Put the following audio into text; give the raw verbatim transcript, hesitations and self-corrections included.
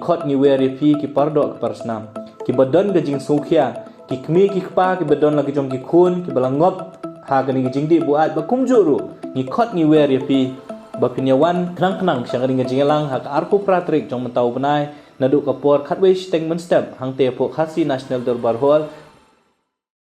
khot ngi wer ïa phi ki pardoh ki parsnam, kiba don ka jingsngewkhia, ki kmie ki kpa kiba don la ki jong ki khun kiba la ngop ha kane ka jingdih buaid, ba kumjuh ruh ngi khot ngi wer ïa phi ba phin ïa wan khnang khnang sha kane ka jingïalang ha ka arphew phra tarik jong mynta u bnai, naduh ka por khatwei shiteng mynstep hangtei hapoh Khasi National Dorbar Hall,